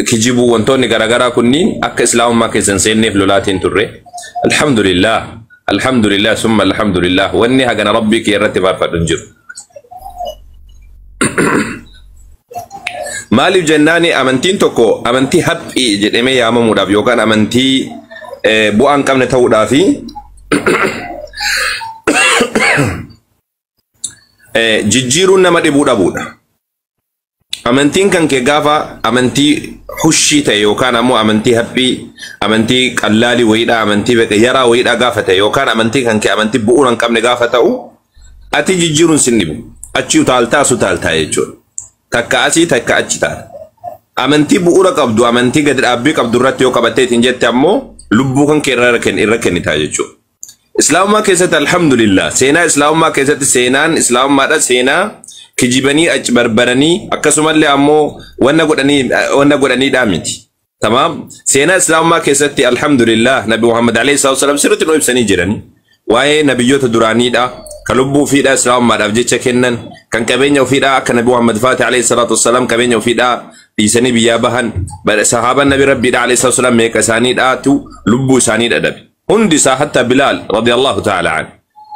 Kijibuu wantoonni garaagaraa kunniin akka islaamummaa keessan seenneef lolaatiin turre. Alhamdulillah, alhamdulillah, summa alhamdulillah, wanni hagana rabbii kee irratti faarfadhu hin jiru. Maaliif jennaani, amantiin tokko amantii haphii jedhamee yaamamuudhaaf yookaan amantii bu'aa hin qabne ta'uudhaafi jijjiiruun nama dhibuu dhabuudha. Amantiin kan kee gaafa amantii hushii ta'e yookaan ammoo amantii haphii, amantii qallaalii wayiidhaa, amantii yaraa wayiidhaa gaafa ta'e yookaan amantii kan kee amantii bu'uura hin qabne gaafa ta'u, ati jijjiiruun sin dhibu. Achi utaaltaa as utaaltaa jechuudha. Takka asii takka achi taata. Amantii bu'uura qabdu, amantii gadi dhaabbii qabdu irratti yoo qabattee ittiin jette ammoo lubbuu kan kee irra kennitaa jechuudha. Islaamummaa keessatti alhamdulillah, seenaa islaamummaa keessatti seenaan islaamummaadha seenaa kijibanii achi barbaranii akkasumallee ammoo wanna godhanii wanna godhaniidhaa miti. Tamaam, seenaa islaamummaa keessatti alhamdulillah Nabi Muhammad alayhi salatu wasalam sirriitti nu ibsanii jirani. Waa'ee nabiyyoota duraaniidha kan lubbuu ofiidhaa islaamummaadhaaf jecha kennan, kan qabeenya ofiidhaa akka Nabi Muhammad faati alayhi salatu wasalam qabeenya ofiidhaa dhiisanii biyyaa bahan, sahaaban Nabi Rabbiidha alayhi salatu wasalam meeqa isaaniidhaatu lubbuu isaanii dhadhabe. Hundi isaa, hatta Bilaal radiyallahu ta'ala anhu.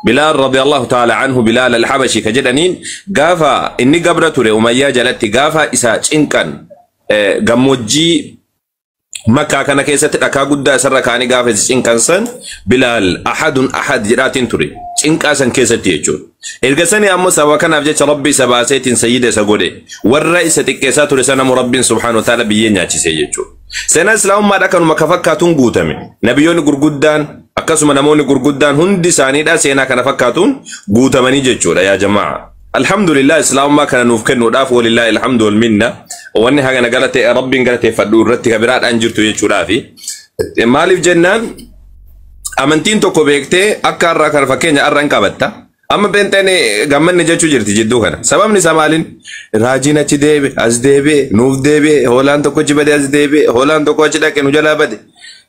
Bilaal radiyallahu ta'ala anhu, Bilaal al-Habashi ka jedhaniin, gaafa inni gabra ture Umayyaa jalatti, gaafa isa cinqan gammoojjii Makkaa kana keessatti dhakaa guddaa isarra kaanii gaafa isa cinqan san, Bilaal "Ahadun ahad" jedhaatiin ture. Cinqaa san keessatti jechuudha. Erga sanii ammoo sababa kanaaf jecha Rabbi isa baaseetiin sayyida isa godhe. Warra isa xiqqeessaa ture sana ammoo Rabbiin subhaanahu wa ta'ala biyyee nyaachisee jechuudha. Seenaa islaamummaadha kanuma ka fakkaatuun guutame. Nabiyyoonni gurguddaan akkasuma namoonni gurguddaan hundi isaaniidha seenaa kana fakkaatuun guutamanii jechuudha yaa jamaa. Alhamdulillah, islaamummaa kana nuuf kennuudhaaf walillahi alhamdu wal minna, wanni hagana galate Rabbiin galateeffadhu irratti ka biraadhaan jirtu jechuudhaafi. Maaliif jennaan, amantiin tokko beektee akka har'a kana fakkeenya har'a hin qabatta. Amma pheenxeen gammanni jechuu jirti jidduu kana. Sababni isaa maaliin? Raajiin achi deebi'e, as deebi'e, nuuf deebi'e, hoolaan tokko achi bade as deebi'e, hoolaan tokko achi dhaqe nu jalaa bade.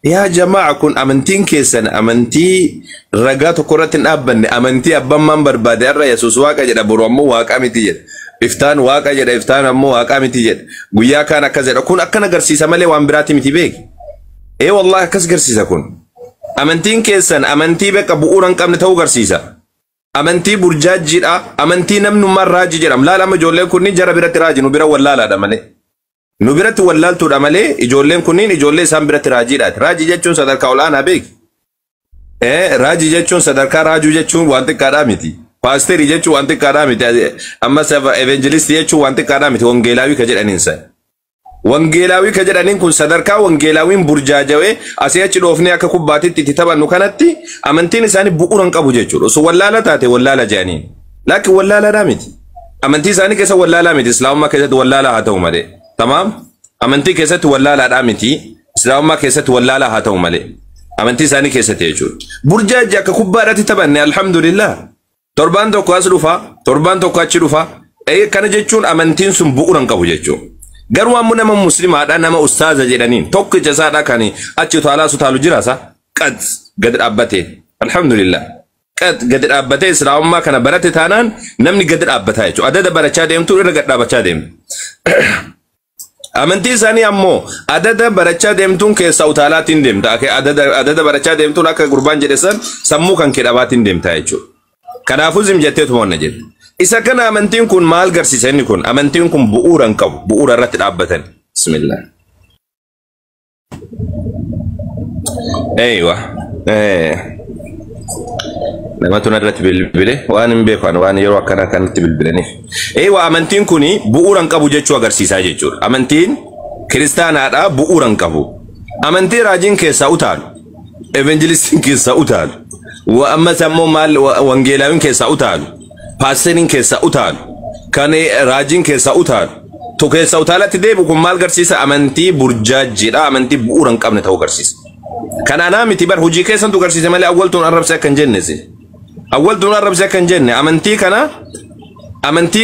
Yaa jamaa, kun amantiin keessan amantii ragaa tokko irratti hin dhaabbanne, amantii abbaan maan barbaade. Har'a Yesuus waaqa jedha, boru ammoo waaqa miti jedha. Iftaan waaqa jedha, iftaan ammoo waaqa miti jedha. Guyyaa kaan akkas jedha. Kun akkana agarsiisa malee waan biraati miti beeki. Ee wallahi, akkas agarsiisa kun. Amantiin keessan amantii bakka bu'uura hin qabne ta'uu agarsiisa. Amantii burjaajjiidha. Amantii namnummaan raajii jedhama. Laala, amma ijoolleen kunniin jara biratti raajii, nu bira wallaalaadha malee. Nu biratti wallaaltuudha malee ijoolleen kunniin ijoollee isaan biratti raajiidhaati. Raajii jechuun sadarkaa ol'aanaa beeki. Raajii jechuun sadarkaa, raajuu jechuun waan xiqqaadhaa miti. Paasterii jechuun waan xiqqaadhaa miti. Ammas evangelistii jechuun waan xiqqaadhaa miti. Wangeelaawii ka jedhaniin san. Wangeelaawii ka jedhaniin kun sadarkaa wangeelaawiin burjaajawee asii achi dhoofnee akka kubbaatitti itti taphannu kanatti amantiin isaanii bu'uura hin qabu jechuudha. Osoo wallaala taate wallaala jedhaniin. Laakiin wallaalaadhaa miti. Amantii isaanii keessa wallaalaa miti. Islaamummaa keessatti wallaalaa haa ta'u malee. Tamaam? Amantii keessatti wallaalaadhaa miti. Islaamummaa keessatti wallaalaa haa ta'u malee. Amantii isaanii keessatti jechuudha. Burjaaji akka kubbaadhaatti taphanne, alhamdulillah. Torbaan tokko as dhufa, torbaan tokko achi dhufa. Kana jechuun amantiin sun bu'uura hin qabu jechuudha. Garuu ammoo nama muslimaadha, nama ustaaza jedhaniin tokkicha isaadha kan achi utaalaa utaalu jira isa qad gadi dhaabbatee, alhamdulillah, qad gadi dhaabbatee islaamummaa kana barate taanaan namni gadi dhaabbataa jechuudha. Adada barachaa deemtu irra gad dhaabbachaa deemtu. Amantii isaanii ammoo adada barachaa deemtuun keessa utaalaatiin deemta. Adada barachaa deemtuun akka gurbaan jedhe san sammuu kan kee dhabaatiin deemta jechuudha. Kanaafuu zim jetteetuma wanna jedhe. Isa kana amantiin kun maal garsiisa inni kun? Amantiin kun bu'uura hin qabu. Bu'uura irratti dhaabbatan. Bismillah. Eeywa. Namatu narratti bilbile, waan hin beeku ani waan yeroo akkanaa kanatti bilbilaniif. Eeywa, amantiin kun bu'uura hin qabu jechuu agarsiisaa jechuudha. Amantiin kiristaanaadha bu'uura hin qabu. Amantii raajiin keessaa utaalu. Evangelistiin keessaa utaalu. Ammas ammoo maal, wangeelaawiin keessaa utaalu. Paasteriin keessaa utaalu. Kan raajiin keessaa utaalu. Tu keessaa utaalatti deebi'u kun maal garsiisa? Amantii burjaajjiidha. Amantii bu'uura hin qabne ta'uu agarsiisa. Kan anaa miti bar, hojii keessantu agarsiise malee awwaltuun arrabse akka hin jenne isin. Awwaltuun arrabse akka hin jenne, amantii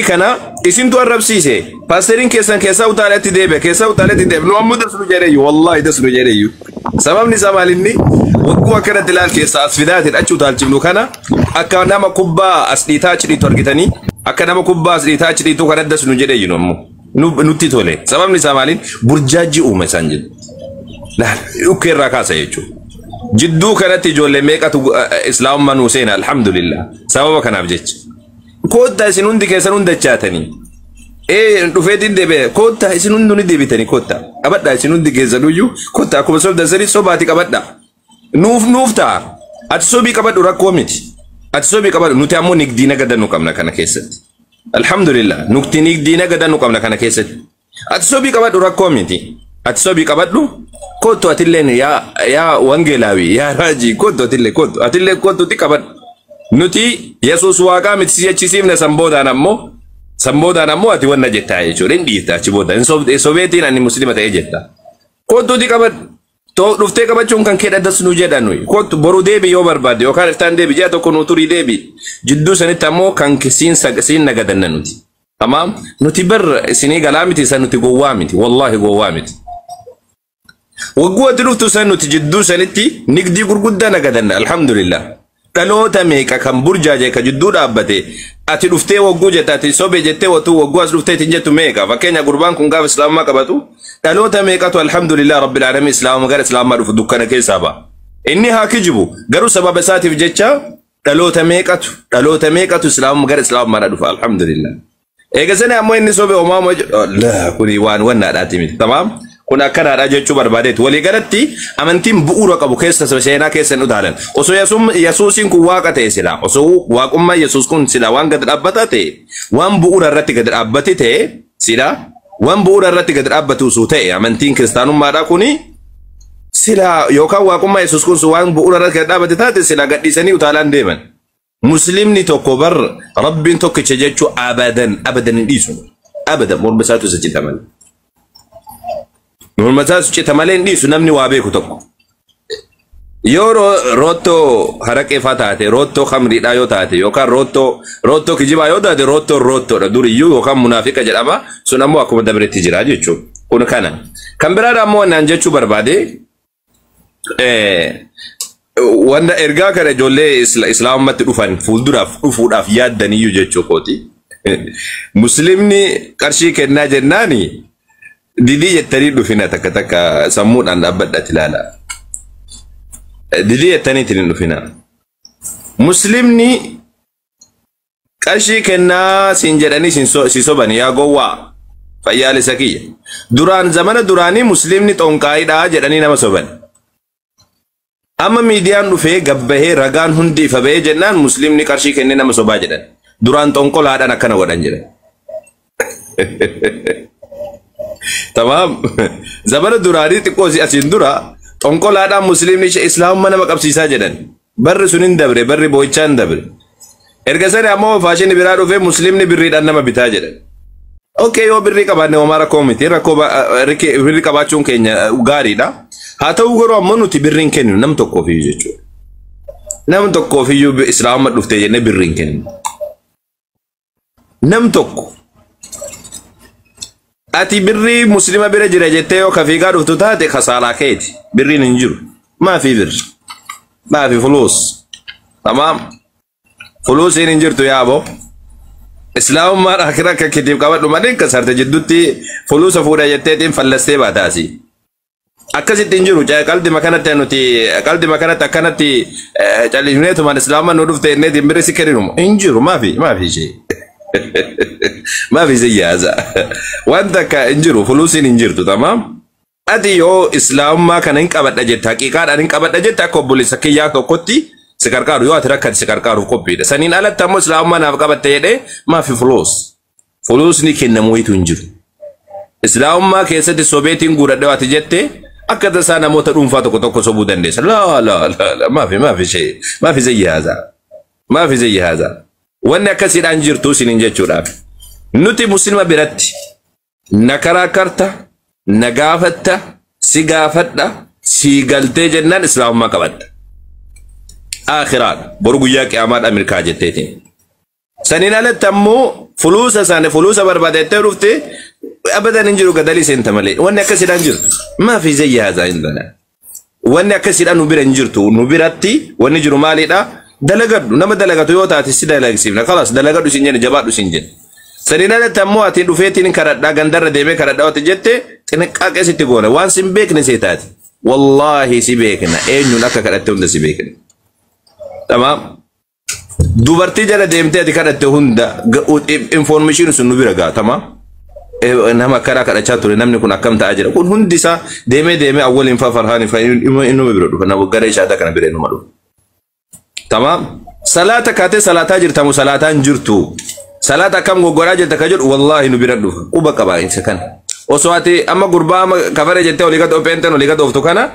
kana isintu arrabsiise. Paasteriin keessan keessaa utaaletti deebi'e, keessaa utaaletti deebi'e. Nu ammoo dasnu jedheeyyu, wallaahi dasnu jedheeyyu. Sababni isaa maalinni wagguu akkanatti ilaal keessaa as fidaatiin achi utaalchifnu kana akka nama kubbaa as dhiitaa achi dhiitu argitanii, akka nama kubbaa as dhiitaa achi dhiituu kana dasnu jedheeyyu nu ammoo. Nutti tole. Sababni isaa maaliin? Burjaajii uume isaan jedhu. Laal dhukkee irraa kaasa jechuudha. Jidduu kanatti ijoollee meeqatu islaamummaa nuu seena, alhamdulillah. Sababa kanaaf jecha. Koottaa isin hundi keessan hundachaatanii. Ee, dhufeetiin deebi'e. Koottaa, isin hundi ni deebitanii, koottaa. Qabadhaa, isin hundi keessan iyyuu koottaa, akkuma sobdan sanii sobaati qabadhaa. Nuuf ta'a. Ati sobii qabadhu, rakkoo miti. Ati sobii qabadhu, nuti ammoo nigdii nagadannu qabna kana keessatti. Alhamdulillah, nuti nigdii nagadannu qabna kana keessatti. Ati sobii qabadhu, rakkoo miti. Ati sobii qabadhu, kottu, atilleen yaa wangeelaawi, yaa raajii, kottu, atillee kottu, atillee kottutti qabadhu. Nuti Yesuus waaqaa miti si jechisiifne. San boodaan ammoo ati wanna jettaa jechuudha, hin dhiifta achi booda hin sobeetiin ani muslima ta'ee jetta. Kottuuti qabadhu. To dhuftee qabachuun kan kee dhaddas nu jedha nuyi. Kottu, boru deebi yoo barbaadde, yookaan iftaan deebi, ji'a tokko nu turii deebi. Jidduu sanitti ammoo kan siin nagadanna nuti. Tamaam, nuti bar isinii galaa miti san, nuti gowwaa miti, wallaahi gowwaa miti. Wagguu ati dhuftu san nuti jidduu sanitti nigdii gurguddaa nagadanna, alhamdulillah. Dhaloota meeqa kan burjaaje ka jidduu dhaabbate, ati dhuftee wagguu jette, ati sobe jettee watuu wagguu as dhuftee ittiin jettu meeqa? Fakkeenya, gurbaan kun gaafa islaamummaa qabatu dhaloota meeqatu, alhamdulillah rabbil alamin, islaamuma gara islaamummaa dhufu dukkana keessaa ba'a. Inni haa kijibu, garuu sababa isaatiif jecha dhaloota meeqatu islaamummaa gara islaamummaa dhufa, alhamdulillah. Eega sana ammoo inni sobe homaa kuni waan wannaadhaati miti. Tamaam? Kun akkanaadha jechuu barbaadeetu. Walii galatti amantiin bu'uura qabu keessa seenaa keessa hin utaalan. Osoo Yesuusiin kun waaqa ta'e silaa, osoo waaqummaa Yesuus kun silaa waan gad dhaabbataa ta'e, waan bu'uura irratti gad dhaabbate ta'e silaa, waan bu'uura irratti gad dhaabbatu osoo ta'e amantiin kiristaanummaadhaa kuni silaa, yookaan waaqummaa Yesuus kun waan bu'uura irratti gad dhaabbate taate silaa gadhiisanii utaalaan deeman. Muslimni tokko bar rabbiin tokkicha jechuu abadan abadan hin dhiisu. Abadan morma isaatu isa cita malee. Morma isaatu cita malee hin dhiisu namni waa beeku tokko. Yoo roottoo haraqee faa taate, roottoo kamriidhaa yoo taate, yookaan roottoo kijibaa yoo taate, roottoon roottoodha duriyyuu, yookaan munaafiqa jedhama, sun ammoo akkuma dabretti jira jechuudha. Kun kana. Kan biraadha ammoo naan jechuu barbaade, wanta ergaa kana ijoollee islaamummaatti dhufan fuulduraaf dhufuudhaaf yaaddaniyyuu jechuu kooti. Muslimni qarshii kennaa jennaani didii jettanii dhufina, takka takka sammuudhaan dhaabbadhaati ilaala. Didii jettaniitiin hin dhufina. Muslimni qarshii kennaa siin jedhanii si sobani, yaa gowwaa fayyaalisa kiyya. Duraan zamana duraanii muslimni xonqaayidhaa jedhanii nama soban. Amma miidiyaan dhufee gabbahee ragaan hundi ifa bahee jennaan muslimni qarshii kennee nama sobaa jedhan. Duraan xonqolaadhaan akkana godhan jedhan. Tamaam. Zamana duraanii xiqqoo asiin dura xonqolaadhaan muslimni islaamummaa nama qabsiisaa jedhan. Barri sun hin dabre, barri boo'ichaa hin dabre. Erga sana ammoo faashinii biraa dhufee muslimni birriidhaan nama bitaa jedhan. Okay, yoo birrii qabaanne homaa rakkoo miti. Rakkoo birrii qabaachuun keenya gaariidha. Haa ta'u garuu ammoo nuti birriin kenninu nam tokkoofiyyuu jechuudha. Nam tokkoofiyyuu islaamummaa dhuftee jennee birriin kenninu. Nam tokko. Ati birrii muslima bira jira jettee yoo kafiigaa dhuftu taate kasaalaa keeti. Birriin hin jiru. Maafi birri? Maafi fuluus? Tamaam. Fuluusiin hin jirtu yaaboo. Islaamummaan akira akka kitiif qabadhu malee kasarte jidduutti fuluusa fuudha jetteetiin fallastee baataasi. Akkasitti hin jiru. Qalbima kanatti nuti qalbima kanatti akkanatti callisneetumaan islaamummaan nu dhufte inneetiin birri si kenninu hin jiru. Maafi maafi ishee. Maafi siyyaasa. Wanta akka hin jiru, fuluusiin hin jirtu, tamaam. Ati yoo islaamummaa kana hin qabadha jette, haqiiqaadhaan hin qabadha jette, akka obboleessa kiyyaa tokkotti si qarqaaru, yoo ati rakkate si qarqaaruuf qophiidha. Saniin alatti ammoo islaamummaa naaf qabatte jedhee maafi fuluus. Fuluusni kennamu wayitu hin jiru. Islaamummaa keessatti sobeetiin guuradhe ati jette akka tasaa namoota dhuunfaa tokko tokko sobuu dandeessa. Laa laa laa, maafi maafi ishee, maafi zayyi haazaa. Maafi zayyi haazaa. Wanni akkasiidhaan jirtu isiniin jechuudhaaf. Nuti muslima biratti na karaa karta na gaafatta, si gaafadha, si galtee jennaan islaamummaa qabatta. Aakhiraan boru guyyaa qiyaamaadha milkaa jetteetiin. Saniin alatti ammoo fuluusa isaanii fuluusa barbaadettee dhufte abadan hin jiru, gadalii seenta malee. Wanni akkasiidhaan jirtu. Maafi zayyi haazaa hin dana. Wanni akkasiidhaan nu bira hin jirtu. Nu biratti wanni jiru maalidha? Dalagadhu, nama dalagatu yoo taate si dalagsiifna. Kalaas, dalagadhu sin jenne, jabaadhu sin jenne. Saniin alatti ammoo ati dhufeetiin kadhadhaa gandarra deemee kadhadhaa wati jette xinqaaqee sitti goona waan sin beekne seetaati. Wallaahi si beekna, eenyuun akka kadhatte hunda si beekna. Tamaam. Dubartii jala deemtee ati kadhatte hunda information sun nu bira ga'a. Tamaam. Nama akkanaa kadhachaa ture, namni kun akkam ta'aa jira, kun hundi isaa deemee deemee awwaliin faa farhaan faa innuma bira dhufa, nama gara ishaata kana bira innuma dhufa. Tamaam. Salaata kaatee salaataa jirtamu salaataan jirtu. Salaata akkam goggoraa jirta ka jedhu wallaahi nu bira dhufa. Quba qaba isa kana. Osoo ati amma gurbaa amma kafare jettee olii gad opheenteen olii gad ooftu kana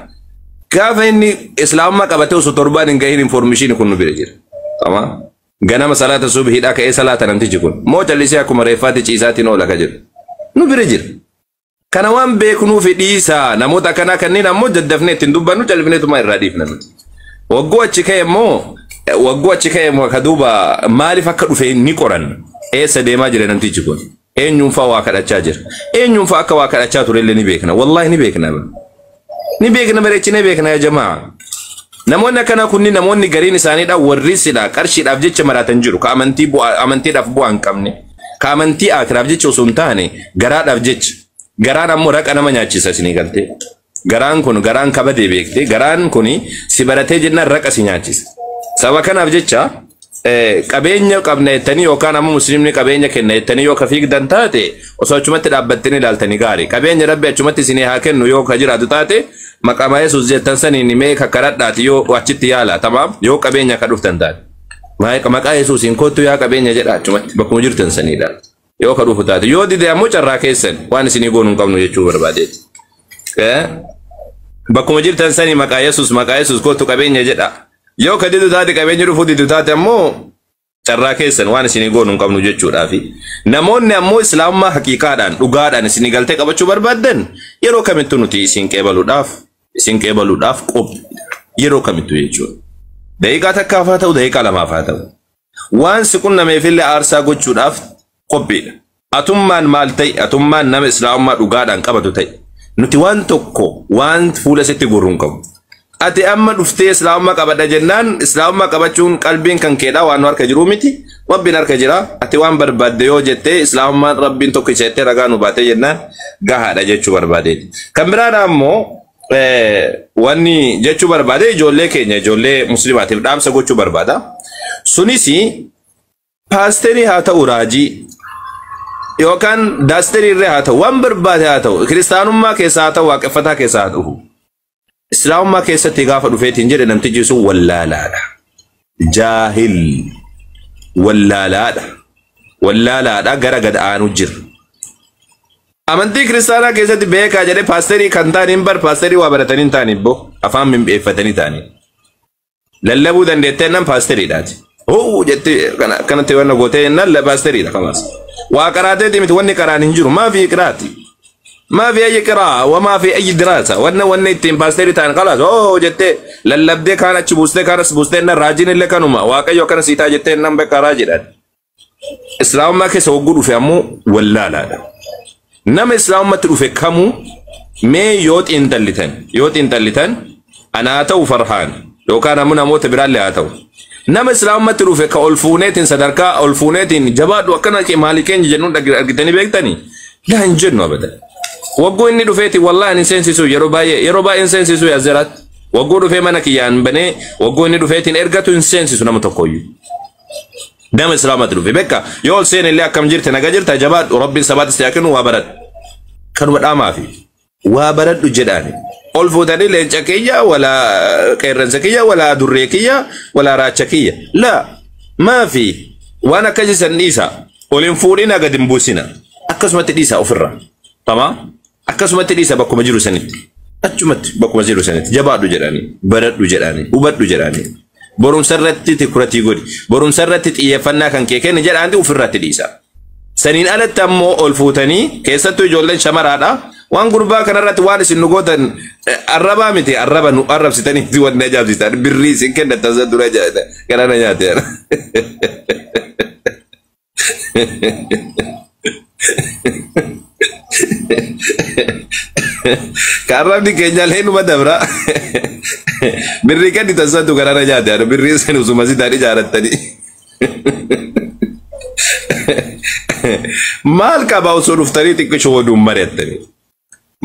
gaafa inni islaamummaa qabatee osoo torbaan hin gahin information kun nu bira jira. Tamaam. Ganama salaata subhiidhaa ka'ee salaata namtichi kun. Moo callisee akkuma reeffaatti ciisaatiin oola ka jedhu. Nu bira jira. Kana waan beeknuuf dhiisaa, namoota akkanaa kanneen ammoo daddafnee ittiin dubbannu, califneetuma irraa dhiifna nuti. Wagguu achi ka'e immoo ka duuba maaliif akka dhufe ni qoranna. Eessa deemaa jira namtichi kun? Eenyuun fa'aa waa kadhachaa jira? Eenyuun fa'aa akka waa kadhachaa ture illee ni beekna. Wallaahi ni beekna. Ni beekna, bareechinee beekna yaa jamaa. Namoonni akkanaa kunniin, namoonni gariin isaaniidha, warri silaa qarshiidhaaf jecha maraatan jiru. Ka amantii bu'aa amantiidhaaf bu'aa hin qabne. Ka amantii akiraaf jecha osoo hin taane garaadhaaf jecha. Garaan ammoo raqa nama nyaachisa isinii galtee. Garaan kun garaan kabadee beekte, garaan kun si baratee jennaan raqa si nyaachisa. Sababa kanaaf jecha qabeenya qabna jettanii yookaan ammoo musliimni qabeenya kenna jettanii yoo ka fiigdan taate, osoo achumatti dhaabbattanii ilaaltanii gaarii. Qabeenya Rabbi achumatti isinii haa kennu yoo ka jiraatu taate, maqaa Yesuus jettan saniin mee kakkaradhaati yoo achitti yaala, tamaam, yoo qabeenya ka dhuftan taate. Maqaa Yesuusiin kottu yaa qabeenya jedha, achumatti bakkuma jirtan saniidha. Yoo ka dhufu taate, yoo dide ammoo carraa keessan, waan isinii goonuu hin qabnu jechuu barbaadeeti. Bakkuma jirtan sanii maqaa Yesuus, maqaa Yesuus kottu qabeenya jedha. Yoo ka didu taate, qabeenya dhufuu didu taate ammoo carraa keessan, waan isinii goonuu hin qabnu jechuudhaafi. Namoonni ammoo islaamummaa haqiiqaadhaan dhugaadhaan isinii galtee qabachuu barbaaddan, yeroo kamittuu nuti isin qeebaluudhaaf qophiidha. Yeroo kamittuu jechuudha. Daqiiqaa takkaaf haa ta'u, daqiiqaa lamaaf haa ta'u. Waan si qunnameefillee aarsaa gochuudhaaf qophiidha. Atummaan maal ta'e, atummaan nama islaamummaa dhugaadhaan qabatu ta'e. Nuti waan tokko waan fuula sitti gurru hin qabu. Ati amma dhuftee islaamummaa qabadha jennaan, islaamummaa qabachuun qalbiin kan keedhaa waan nu harka jiru miti. Rabbiin harka jira. Ati waan barbaadde yoo jettee, islaamummaan Rabbiin tokkicha jettee ragaa nu baatee jennaan gahaadha jechuu barbaadeeti. Kan biraadha ammoo wanni jechuu barbaade, ijoollee keenya, ijoollee musliimaatiif dhaamsa gochuu barbaada. Sunis paasterii haa ta'u, raajii yookaan daasterii irree haa ta'u, waan barbaade haa ta'u, kiristaanummaa keessa haa ta'u, waaqeffataa keessa haa ta'u. Islaamummaa keessatti gaafa dhufeetiin jedhe namtichi sun wallaalaadha. Jaahil wallaalaadha. Wallaalaadha, gara gad aanu jira. Amantii kiristaanaa keessatti beekaa jedhee paasterii kan ta'aniin bar paasterii waa baratanii hin ta'aniif boo afaan mimmi'eeffatanii ta'anii. Lallabuu dandeettee nan paasteriidhaati. Hoo jettee kanatti wanna gootee nan paasteriidha kamaas. Waa qaraateeti miti, wanni qaraan hin jiru, maafi qiraati. ما في أي قراءة وما في أي دراسة، wanna ittiin paasterii ta'an خلاص oo jettee lallabdee kaan achi buustee kaan as buustee nan raajiin illee kanuma Waaqayyo akkana siitaa jettee nan bakka raajiidhaan. Islaamummaa keessa hogguu dhufe ammoo wallaalaadha. Nama islaamummaatti dhufe kamuu mee yoo xiinxallitan, anaa haa ta'u, Farhaan yookaan ammoo namoota biraallee haa ta'u. Nama islaamummaatti dhufe ka ol fuuneetiin, sadarkaa ol fuuneetiin jabaadhu akkana maali keenya jennuun argitanii beektanii? Laa, hin jennu abadan. Wagguu inni dhufeeti wallaahi hin seensisu, yeroo baay'ee hin seensisu yaazeraatti. Wagguu dhufee mana kiyyaan banee, wagguu inni dhufeetiin ergatu hin seensisu nama tokkoyyuu. Nama islaamatti dhufe bekka yoo ol seene illee, akkam jirte, naga jirta, jabaadhu, Rabbiin sabaatti si haa kennu, waa baradhu. Kanuma dhaamaafi waa baradhu jedhaani. Ol fuutanii leenca kiyya walaa qeerransa kiyya walaa adurree kiyya walaa raacha kiyya. Laa, maafi waan akkasii san dhiisa. Ol hin fuudhina, gad hin buusina. Akkasumatti dhiisa ofirra. Tamaa? Akkasumatti dhiisa bakkuma jiru sanitti. Achumatti bakkuma jiru sanitti jabaadhu jedhanii, baradhu jedhanii, hubadhu jedhanii. Barumsa irratti tikuratii godhi. Barumsa irratti xiyyeeffannaa kan kee kenni jedhaanti ofirratti dhiisa. Saniin alatti ammoo ol fuutanii, keessattuu ijoolleen shamaraadha. Waan gurbaa kanarratti waan isin nu gootan arrabaa miti, arraba nu arrabsitanii wanni ajaa'ibsiisan birrii isin kennatan san dura garana nyaate. Ka arrabni keenyallee numa dabra. Birrii kennitan santu garana nyaate, birrii isin usuma sitaan ijaarattanii. Maal qaba osoo dhuftanii xiqqishoo oduun mari'attanii?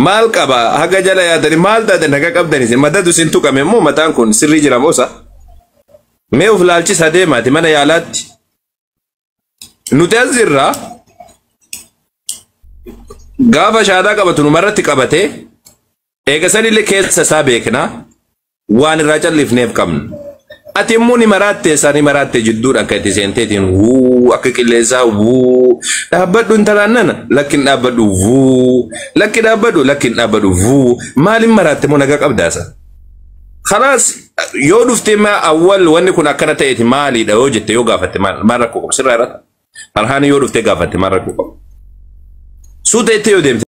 Maal qaba haga jala yaadanii maal taatan haga qabdanii isin matatu isin tuqame immoo mataan kun sirrii jira moosa? Mee of laalchisa deemaati mana yaalaatti. Nuti as jirra, gaafa shaadaa qabatu numarratti qabatee eega sanillee keessa isaa beekna, waan irraa callifneef qabna. Ati immoo ni maraatte, isaa ni maraatte jidduudhaan kan itti seenteetiin wuu akka qilleensaa wuu dhaabbadhu, intalaan nana lakki hin dhaabbadhu, wuu lakki dhaabbadhu, lakki hin dhaabbadhu, wuu maaliin maraatte moo nagaa qabdaasa? Khalaas, yoo dhuftee ma awwal wanni kun akkana ta'eeti maaliidha yoo jette, yoo gaafatte, maal rakkoo qaba sirraa irratti? Farhaan yoo dhuftee gaafatte maal rakkoo qaba? Suuta itti yoo deemte.